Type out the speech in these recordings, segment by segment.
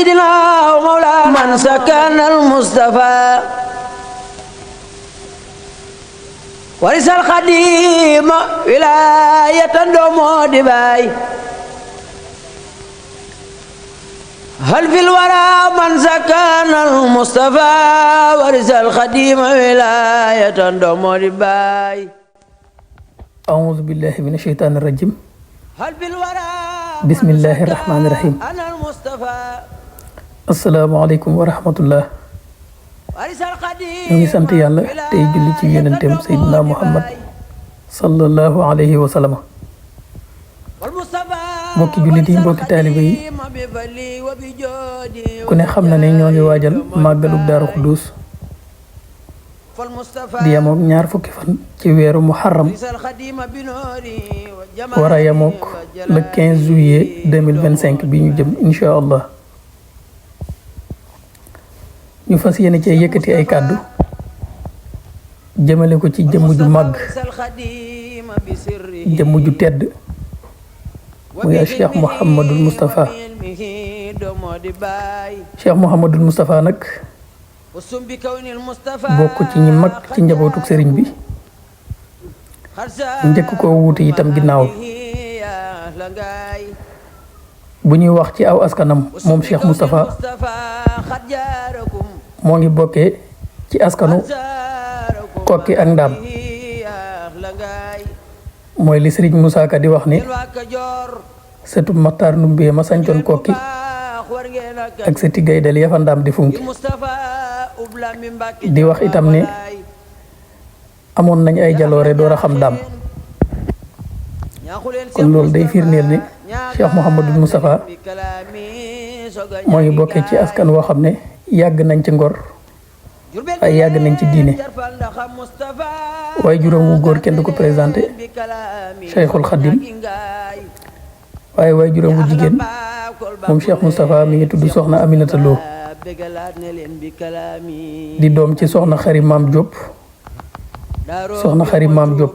سيدنا ومولانا من سكن المصطفى ورث القديم ولاية دومو دباي هل في الورى من سكن المصطفى ورث القديم ولاية دومو دباي أعوذ بالله من الشيطان الرجيم هل في الورى بسم الله الرحمن الرحيم أنا المصطفى السلام عليكم ورحمة الله ورث القديم ñu ngi sant yàlla tey julli ci yonenteem Seydina Muhammad sallallahu alayhi wa sallam mbokki jullit yi mbokki taaliba yi ku ne xam na ne ñoo ngi waajal màggalug Daaru Xuddus di yemook ñaar fukki fan ci weeru muharram war a yemook le 15 juillet 2025 bi ñu jëm insha allah ñu fas yéene cee yëkkati ay kàddu jëmale ko ci jëmm ju màgg jëmm ju tedd muy Cheikh Mouhamadul Moustapha Cheikh Mouhamadul Moustapha nag bokk ci ñi mag ci njabootuk sëriñ bi njëkk koo wuute itam ginnaaw bu ñuy wax ci aw askanam moom Cheikh Moustapha moo ngi bokkee ci askanu kokki ak ndaam mooy li sëriñ Moussa Ka di wax ni sëtub Maxtaar Ndumbe ma sancoon kokki ak sëti Gaydel ya fa ndaam di funki di wax itam ne amoon nañ ay jaloore door a xam daam kon loolu day firndeel ne Cheikh Mouhamadul Moustapha moo ngi bokkee ci askan woo xam ne yàgg nañ ci ngor ay yàgg nañ ci diine waaye juróom wu góor kenn du ko présenté Cheikhul Khadim waaye juróom wu jigéen moom Cheikh Moustapha mi ngi tudd soxna Aminata Lo di doom ci soxna Xari Maam Diop soxna Xari Maam Diop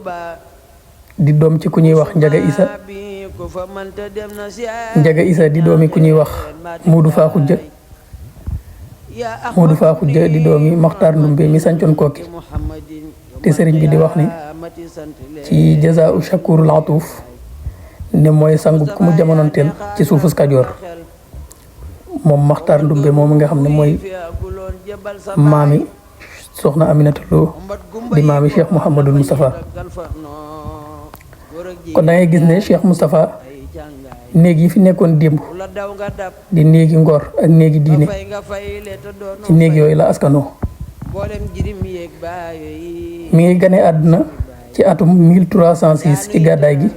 di doom ci ku ñuy wax Njaga Isa di doomi ku ñuy wax Modou Fa Xujja di doomi Maxtaar Ndumbe mi sancoon kokki te sëriñ bi di wax ni ci jazaa'u shakurul atuuf ne mooy sangu ku mu jamonoonteel ci suufus Kajoor moom Maxtaar Ndumbe moom nga xam ne mooy maami soxna Aminata Lo di maami Cheikh Mouhamadul Moustapha kon da ngay gis ne Cheikh Moustapha néeg yi fi nekkoon démb di néegi ngor ak néegi diine ci néeg yooyu la askanoo mi ngi gane àdduna ci atum 1306 ci gàddaay gi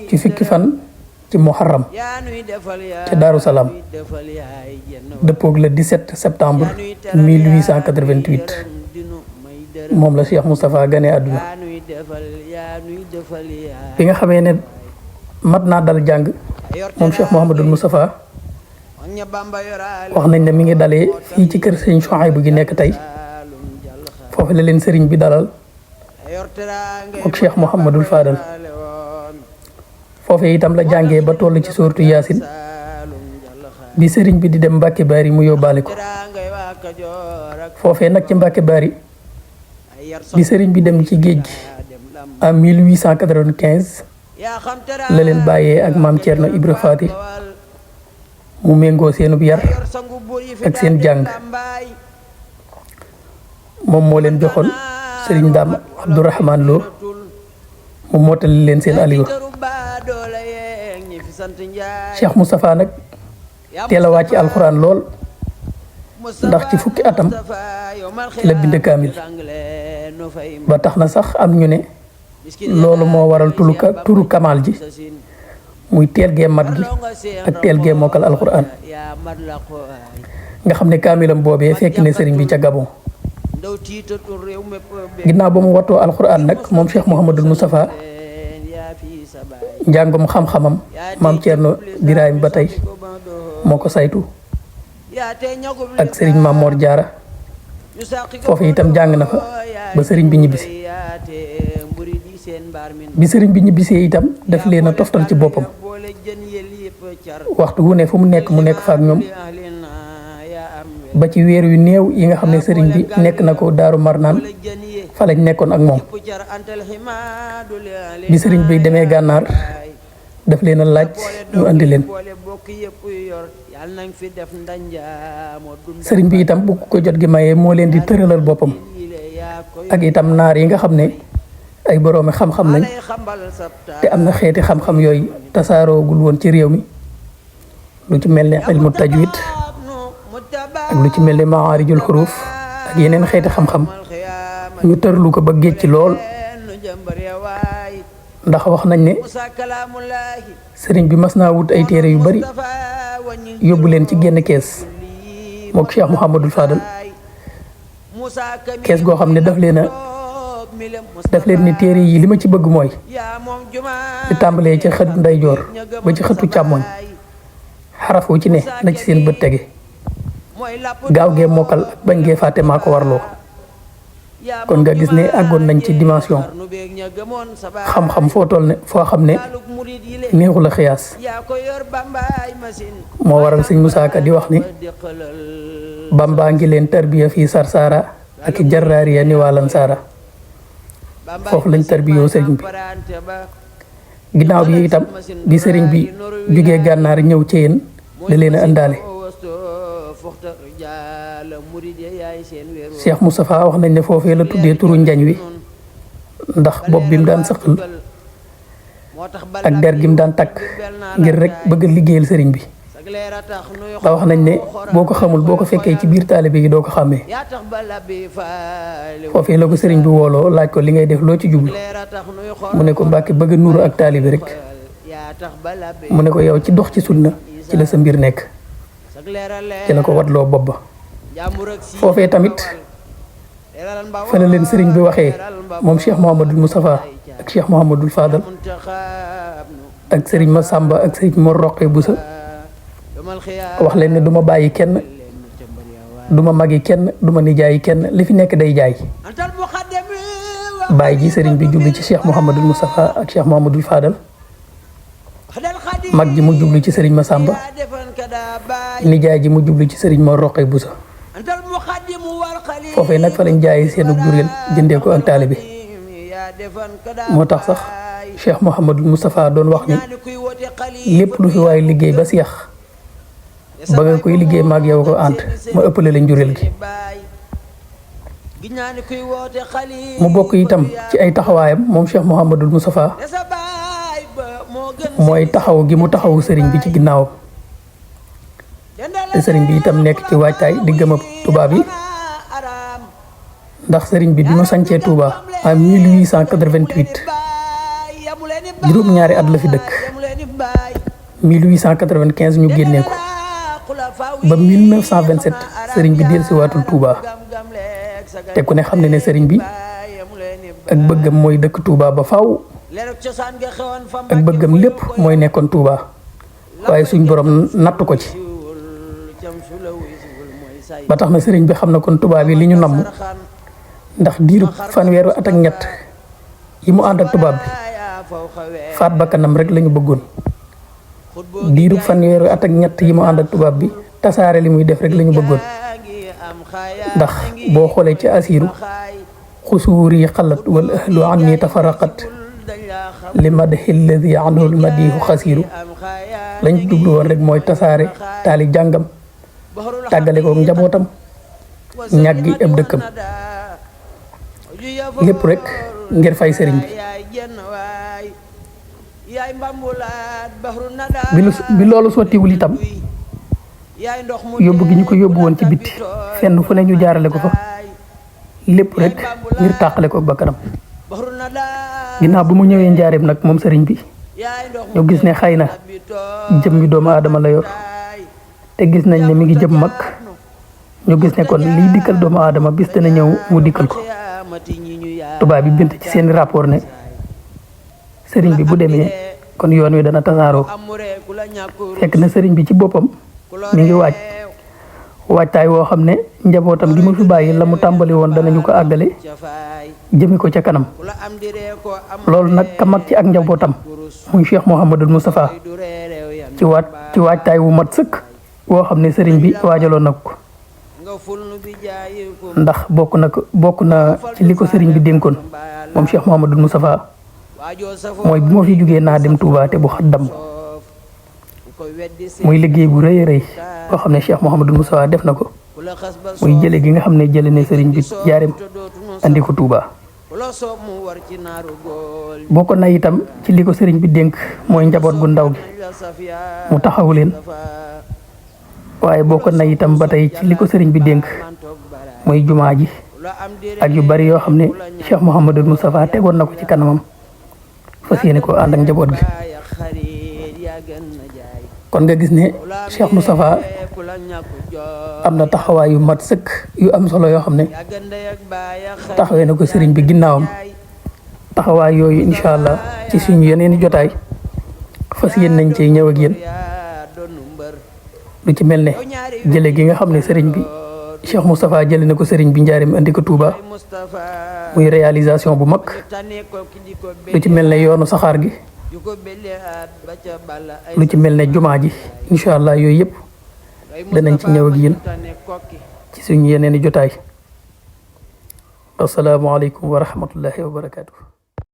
ci fukki fan ci muharram ca Daaru Salaam dëppoog le 17 septembre 1888 moom la Cheikh Moustapha gane àdduna bi nga xamee ne mat naa dal jàng moom Cheikh Mouhamadul Moustapha wax nañ ne mi ngi dalee fii ci kër sëriñ Chouaïbou gi nekk tey foofu la leen sëriñ bi dalal ak Cheikh Mouhamadul Fadal foofu itam la jàngee ba toll ci sooratu Yaasin bi sëriñ bi di dem Mbàkke Bari mu yóbbaale ko foofee nag ci Mbàkke Bari bi sëriñ bi dem ci géej gi en 1895 la leen bàyyee ak maam Thierno Ibra Faati mu méngoo seenub yar ak seen jàng moom moo leen joxoon sëriñ Daam Abdourahman Lo mu mottali leen seen aliwa Cheikh Moustapha nag teel a wàcc alxuraan lool ndax ci fukki atam ci la bind kaamil ba tax na sax am ñu ne loolu moo waral turu kamal ji muy teel gee mat gi ak teel gee mokkal alxuraan nga xam ne kaamilam boobee fekk ne sëriñ bi ca Gabon ginnaaw ba mu wattoo alxuraan nag moom Cheikh Mouhamadul Moustapha njàngum xam-xamam maam Thierno Birahim ba tey moo ko saytu ak sëriñ Maam Mor Jaara foofu itam jàng na fa ba sëriñ bi ñibbisi bi sëriñ bi ñibbisee itam daf leen a toftal ci boppam waxtu wu ne fu mu nekk fa ak ñoom ba ci weer yu néew yi nga xam ne sëriñ bi nekk na ko Daaru Marnaan fa lañ nekkoon ak moom bi sëriñ bi demee gànnaar daf leen a laaj ñu andi leen sëriñ bi itam bu ko jot gi mayee moo leen di tëralal boppam ak itam naar yi nga xam ne ay boroomi xam-xam lañ te am na xeeti xam-xam yooyu tasaaroogul woon ci réew mi lu ci mel ne ilmu tajwid ak lu ci mel ne maarijul xuruuf ak yeneen xeeti xam-xam ñu tërlu ko ba géej ci lool ndax wax nañ ne sëriñ bi mas naa wut ay téere yu bari yóbbu leen ci génn kees mook Cheikh Mouhamadul Fadal kees goo xam ne daf leen ni téere yi li ma ci bëgg mooy di tàmbalee ci xëtu ndeyjoor ba ci xëtu càmmoñ xaraf wu ci ne na ci seen bët tege gaaw gee mokkal ak bañ gee fàtte maa ko warloo kon nga gis ne àggoon nañ ci dimension xam-xam foo xam ne neexu la xiyaas moo waral sëñ Musaa Ka di wax ni Bamba ngi leen tarbiya fii Sarsara ak jarraariya ni waalan saara foofu lañ tarbiyoo sëriñ bi ginnaaw bi itam bi sëriñ bi jugee gànnaar ñëw ci yéen da leen a àndaale Cheikh Moustapha wax nañ ne foofee la tuddee turu njañ wi ndax bopp bi mu daan sëqal ak der gi mu daan takk ngir rek bëgg a liggéeyal sëriñ bi ba wax nañ ne boo ko xamul boo ko fekkee ci biir taalibe yi doo ko xàmmee foofee la ko sëriñ bi wooloo laaj ko li ngay def loo ci jublu mu ne ko Mbàkke bëgg a nuuru ak taalibe rek mu ne ko yow ci dox ci sunna ci la sa mbir nekk ci la ko watloo bopp ba foofee tamit fa la leen sëriñ bi waxee moom Cheikh Mouhamadul Moustapha ak Cheikh Mouhamadul Fadal ak sëriñ Massamba ak sëriñ Mor Roqe Boussa wax leen ne du ma bàyyi kenn du ma magi kenn du ma nijaayi kenn li fi nekk day jaay bàyyi ji sëriñ bi jublu ci Cheikh Mouhamadul Moustapha ak Cheikh Mouhamadul Fadal mag ji mu jublu ci sëriñ Massamba nijaay ji mu jublu ci sëriñ Mor Roqe Boussa foofee nag fa lañ jaayee seenu jureel jëndee ko ak taalibe moo tax sax Cheikh Mouhamadul Moustapha doon wax ni lépp lu fi waaye liggéey ba seex ba nga koy liggéey maag yow ko ànd ma ëppale la njureel gi mu bokk itam ci ay taxawaayam moom Cheikh Mouhamadul Moustapha mooy taxaw gi mu taxawu sëriñ bi ci ginnaawam te sëriñ bi itam nekk ci waajtaay di gëm a tubaab yi ndax sëriñ bi mu sancee Touba en 1888 juróom-ñaari at la fi dëkk 1895 ñu génnee ko ba 1927 sëriñ bi dellusiwaatul Touba te ku ne xam ne sëriñ bi ak bëggam mooy dëkk Touba ba faaw ak bëggam lépp mooy nekkoon Touba waaye suñ borom nattu ko ci ba tax na sëriñ bi xam na kon tubaab yi li ñu namm ndax diiru fanweeru at ak ñett yi mu ànd ak tubaab bi faat bakkanam rek lañu bëggoon diiru fanweeru at ak ñett yi mu ànd ak tubaab bi tasaare li muy def rek lañu bëggoon ndax boo xoolee ci asiiru xusuuri xalat wal ahlu anni tafaraqat li madhi alladi anhu almadihu xasiiru lañ jublu woon rek mooy tasaare taali jàngam tàggale ko njabootam ñàggi ab dëkkam lépp rek ngir fay sëriñ bi loolu sottiwul itam yóbbu gi ñu ko yóbbu woon ci bitti fenn fu ne ñu jaarale ko fa lépp rek ngir tàqale ko bakkanam ginnaaw bu mu ñëwee njaareem nag moom sëriñ bi ñu gis ne xëy na jëmmi doomu aadama la yor te gis nañ ne mi ngi jëm mag ñu gis ne kon liy dikkal doomu aadama bis dana ñëw mu dikkal ko tubaab bi bind ci seen rapport ne sëriñ bi bu demee kon yoon wi dana tasaaroo fekk na sëriñ bi ci boppam mi ngi waajtaay woo xam ne njabootam gi mu fi bàyyi la mu tàmbali woon danañu ko àggale jëme ko ca kanam loolu nag ka mag ci ak njabootam muy Cheikh Mouhamadul Moustapha ci waajtaay wu mat sëkk woo xam ne sëriñ bi waajaloon na ko ndax bokk na ci li ko sëriñ bi dénkoon moom Cheikh Mouhamadul Moustapha mooy bu ma fi jógee naa dem Touba te bu xaddam muy liggéey bu rëy a rëy boo xam ne Cheikh Mouhamadul Moustapha def na ko muy jële gi nga xam ne jële ne sëriñ bi jaareem andi ko Touba bokk na itam ci li ko sëriñ bi dénk mooy njaboot gu ndaw gi mu taxawu leen waaye bokk na itam ba tey ci li ko sëriñ bi dénk mooy jumaa ji ak yu bari yoo xam ne Cheikh Mouhamadul Moustapha tegoon na ko ci kanamam fas yéene ko ànd ak njaboot gi kon nga gis ne Cheikh Moustapha am na taxawaay yu mat sëkk yu am solo yoo xam ne taxawee na ko sëriñ bi ginnaawam taxawaay yooyu incha allah ci suñu yeneen jotaay fas yéen nañ cee ñëw ak yéen lu ci mel ne jële gi nga xam ne sëriñ bi Cheikh Moustapha jële na ko sëriñ bi njaareem andi ko Touba muy réalisation bu mag lu ci mel ne yoonu saxaar gi lu ci mel ne jumaa ji incha allah yooyu yëpp danañ ci ñëw ak yéen ci suñu yeneen i jotaay asalaamaaleykum wa rahmatullahi wa barakaatu.